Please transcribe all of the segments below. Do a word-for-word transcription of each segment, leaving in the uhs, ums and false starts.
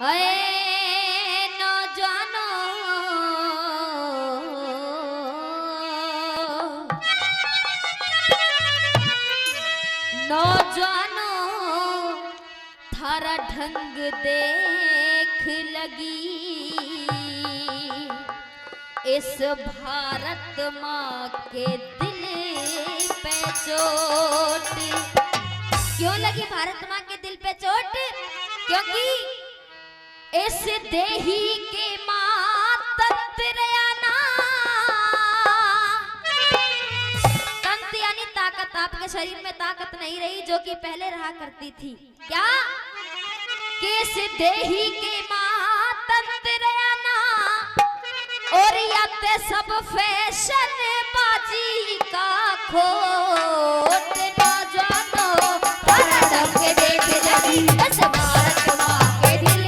अरे नौजवानो, नौजवानो, थारा ढंग देख लगी इस भारत माँ के दिल पे चोट। क्यों लगी भारत माँ के दिल पे चोट? क्योंकि इस देही के माँ तंत्र आना। तंत्र यानी ताकत, आपके शरीर में ताकत नहीं रही जो कि पहले रहा करती थी। क्या? किस देही के माँ तंत्र आना और या ते सब फैशन बाजी का खोट। नौजवानों, थारा ढंग देख लगी इस भारत माँ के दिल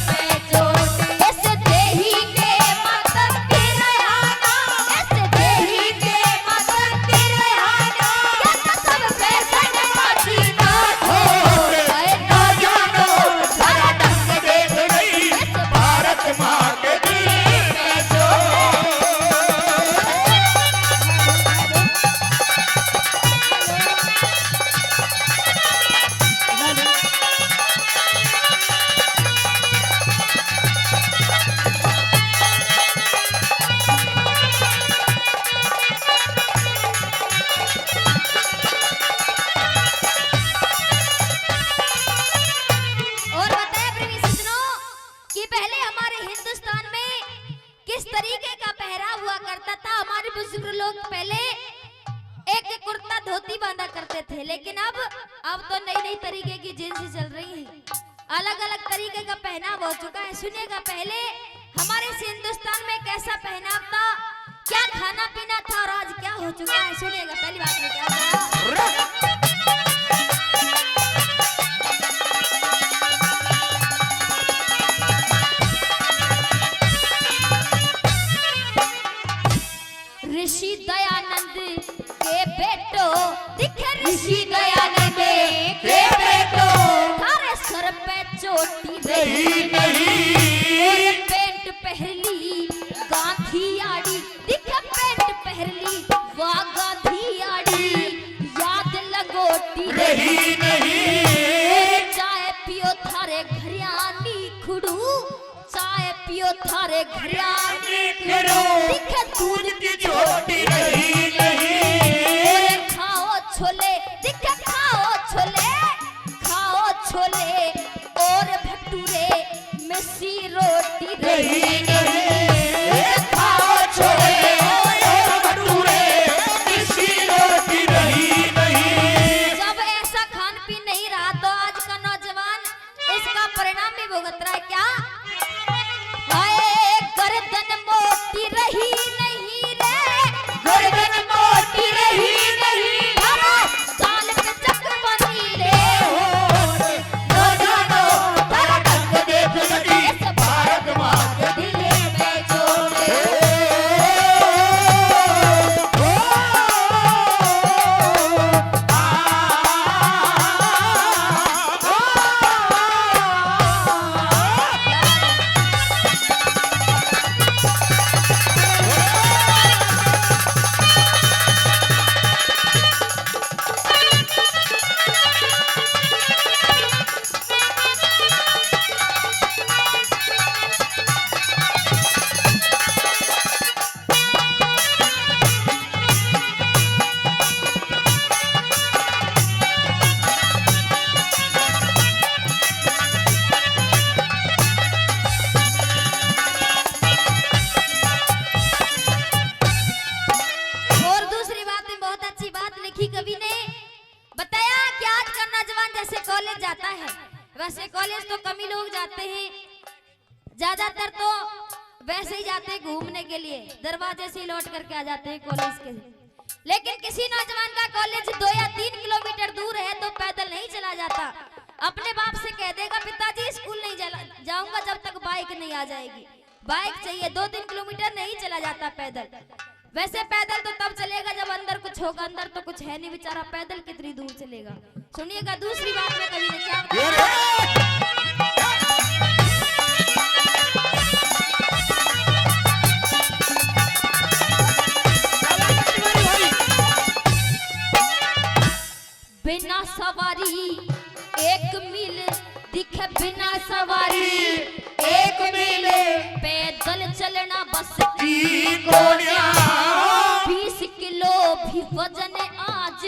पे चोट। इस देही के माँ तंत्र आना, इस देही के माँ तंत्र आना, या ते सब फैशन बाजी का खोट। भारत माँ के दिल पे जो। और बताया प्रेमी सज्जनों कि पहले हमारे हिंदुस्तान में किस तरीके का पहराव हुआ करता था। हमारे बुजुर्ग लोग पहले एक कुर्ता धोती बांधा करते थे, लेकिन अब, अब तो नई नई तरीके की जींस चल रही है, अलग अलग तरीके का पहनाव हो चुका है। सुनिएगा पहले हमारे इस हिंदुस्तान में कैसा पहनाव था, क्या खाना पीना था और आज क्या हो चुका है। सुनिएगा पहली बात में क्या था। ऋषि दयानंद के बेटो, दिखे ऋषि दयानंद के बेटो, थारे सर पे चोटी रही नहीं। और पैंट पहर ली गांधी आड़ी, दिखे पैंट पहर ली वा गांधी आड़ी, याद लंगोटी रही नहीं। चाय पियो थारे घरियानी खुड़ू, चाय पियो थारे घरिया निकरो। दिखे दूध की छोटी रही नहीं। खाओ छोले, दिखे खाओ छोले, खाओ छोले और भटूरे, मिस्सी रोटी रही नहीं। खाओ छोले और भटूरे, मिस्सी रोटी रही नहीं। जब ऐसा खान पीन नहीं रहा तो आज का नौजवान इसका परिणाम भी भुगत रहा है क्या? हाय, गर्दन मोटी रही नहीं रे, गर्दन मोटी रही नहीं। अरे, गाल पे चकमनी ले। हो, हो जानो, तारा ढंग देख लगी, इस भारत माँ के दिल पे चोट। और दूसरी बात में बहुत अच्छी बात लिखी कवि ने, बताया कि आज का नौजवान जैसे कॉलेज जाता है, वैसे कॉलेज तो कम ही लोग जाते हैं, ज्यादातर तो वैसे ही जाते हैं घूमने के लिए, दरवाजे से ही लौट करके आ जाते हैं कॉलेज के। लेकिन किसी नौजवान का कॉलेज दो या तीन किलोमीटर दूर है तो पैदल नहीं चला जाता। अपने बाप से कह देगा, "पिताजी, स्कूल नहीं जला-, जाऊंगा जब तक बाइक नहीं आ जाएगी।" बाइक चाहिए, दो तीन किलोमीटर नहीं चला जाता पैदल। वैसे पैदल तो तब चलेगा जब अंदर कुछ होगा, अंदर तो कुछ है नहीं बेचारा, पैदल कितनी दूर चलेगा। सुनिएगा दूसरी बात में कवि ने क्या बताया। कोन्या। बीस किलो भी वजन आज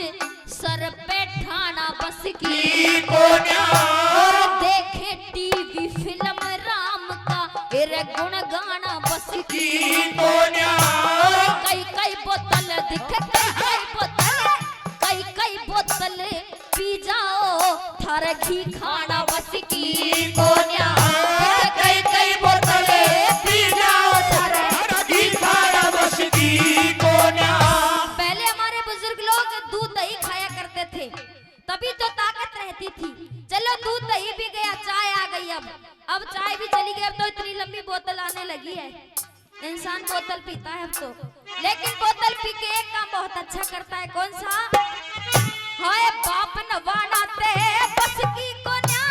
सर पे ठाणा बस की कोन्या। और देखे टीवी फिल्म राम का, एरे गुण गाना बस की कोन्या। कई कई बोतल दिखे, कई कई बोतल, कई कई बोतल पी जाओ, थारे घी खाना बस की कोन्या। कई कई बोतल पी जाओ, थारे घी खाना बस की कोन्या। पहले हमारे बुजुर्ग लोग दूध दही खाया करते थे, तभी तो ताकत रहती थी। चलो, दूध दही भी गया, चाय आ गई। अब, अब चाय भी चली गई, अब तो इतनी लंबी बोतल आने लगी है। इंसान बोतल पीता है अब तो, लेकिन बोतल पी के एक काम बहुत अच्छा करता है। कौन सा? हाय बाप नवाना ते बस की कोन्या,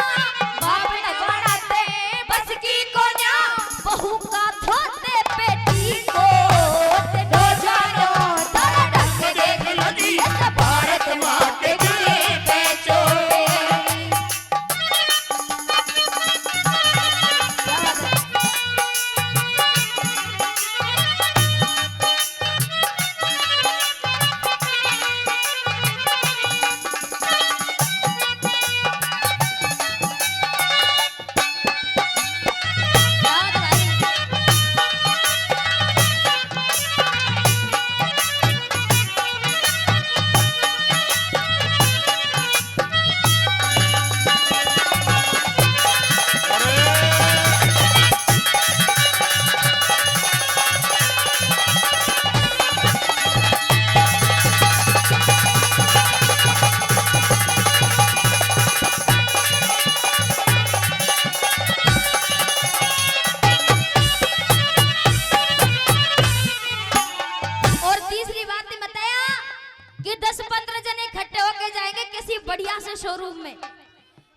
बाप नवाना ते बस की कोन्या, बहू का धोते पेटी को। दो जानो तारा ढंग देख लगी, भारत माँ के दिल पे चोट। और तीसरी बात बताया कि दस पन्द्रह जने इकट्ठे होके जाएंगे किसी बढ़िया से शोरूम में,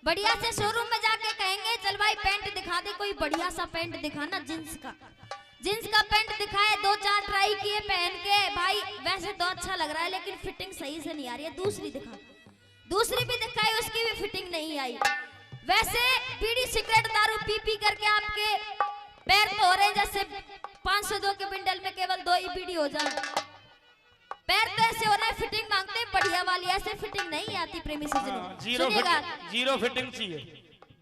बढ़िया से शोरूम में जाके कहेंगे, "चल भाई, पैंट दिखा दे, कोई बढ़िया सा पैंट दिखाना, जींस का।" जींस का पैंट दिखाए, दो चार ट्राई किए पहन के, "भाई, वैसे तो अच्छा लग रहा है, लेकिन फिटिंग सही से नहीं आ रही है, दूसरी दिखा।" दूसरी भी दिखाई, उसकी भी फिटिंग नहीं आई। वैसे बीड़ी, सिगरेट, दारू पी पी करके आपके पैर तो हो रहे हैं जैसे पाँच सौ दो के बिंडल में केवल दो ही बीड़ी हो जाए। पैर तो ऐसे हो रहे हैं, फिटिंग मांगते हैं बढ़िया वाली, ऐसे फिटिंग नहीं आती प्रेमी सज्जनों। हाँ, जीरो सुनिएगा। फिट-, जीरो फिटिंग चाहिए।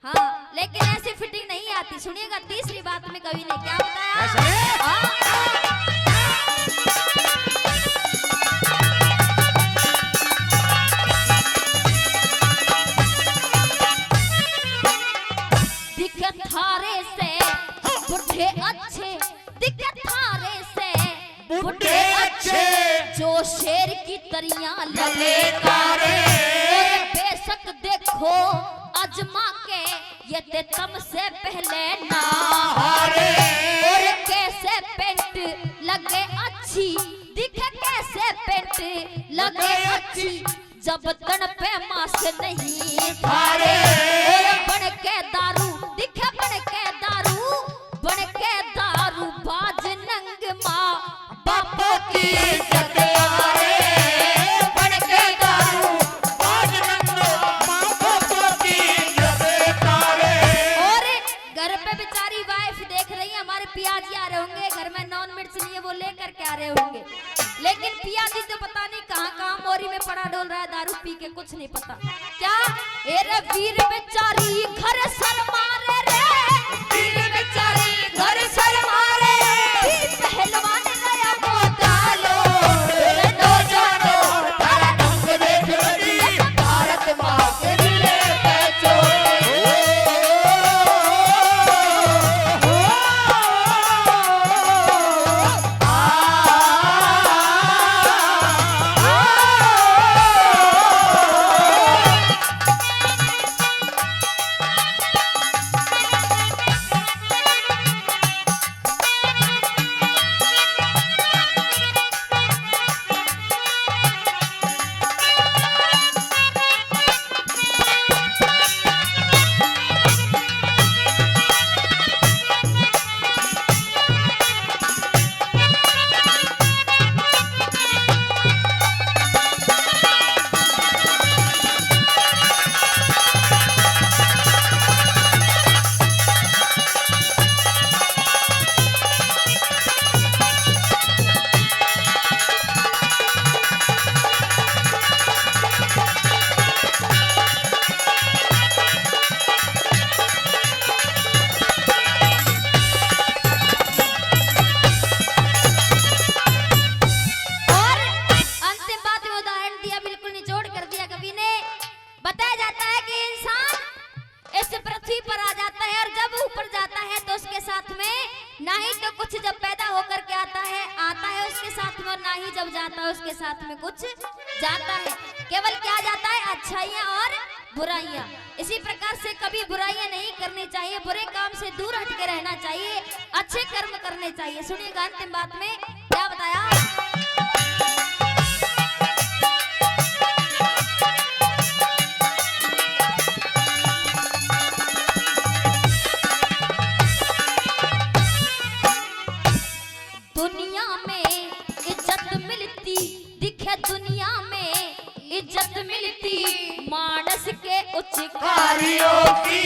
हाँ, लेकिन ऐसी फिटिंग नहीं आती। सुनिएगा, तीसरी बात में कवि ने क्या बताया? ऐसा है? हाँ। दिखे थारे से बुढ़े अच्छे, दिखे थारे से बुढ़े अच्छे, जो शेर की तरियां ललकारे। ललकारे। बेशक देखो आजमा के ये ते तम से पहले ना हारे। और कैसे पैंट लगे अच्छी, दिखे कैसे पैंट लगे लगे अच्छी, अच्छी। जब तन पे मास नहीं थारे। और बन के दारू, दिखे बन के दारू, बन के दारू बाज नंग माँ बापों की इज्जत तारे। बन के दारू बाज नंग माँ बापों की इज्जत तारे। और घर पे बेचारी वाइफ देख रही है, हमारे पिया जी आ रहे होंगे, घर में नॉन मिर्च नहीं है, वो लेकर के आ रहे होंगे। लेकिन पिया जी तो पता नहीं कहाँ कहाँ मोरी में पड़ा डोल रहा है, दारू पी के, कुछ नहीं पता। क्या? ए रे वीर बेचारी घर सर मारे रे, वीर बेचारी घर सर मारे, वीर पहलवान नया मोटा लो। ए रे दो जानो, तारा ढंग देख लगी, भारत माँ के दिले पे चोट। नहीं तो कुछ जब पैदा होकर के आता है, आता है उसके साथ में, और ना ही जब जाता है उसके साथ में कुछ जाता है। केवल क्या जाता है? अच्छाइयाँ और बुराइयाँ। इसी प्रकार से कभी बुराइयाँ नहीं करनी चाहिए, बुरे काम से दूर हट के रहना चाहिए, अच्छे कर्म करने चाहिए। सुनिएगा अंतिम बात में क्या बताया। दुनिया में इज्जत मिलती, दिखे दुनिया में इज्जत मिलती, मानस के उच्च कार्यों की।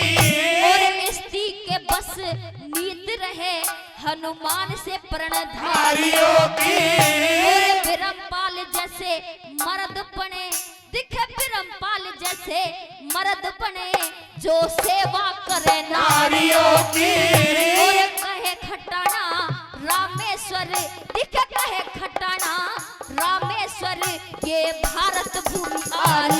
और स्त्री के बस नीत रहे, हनुमान से प्रणधारियों की। और बिरमपाल जैसे मर्द बने, दिखे बिरमपाल जैसे मर्द बने, जो सेवा करे नारियों की। और कहे खटाना रामेश्वर, दिखे कहे खटाना रामेश्वर, ये भारत भूमि आर्यों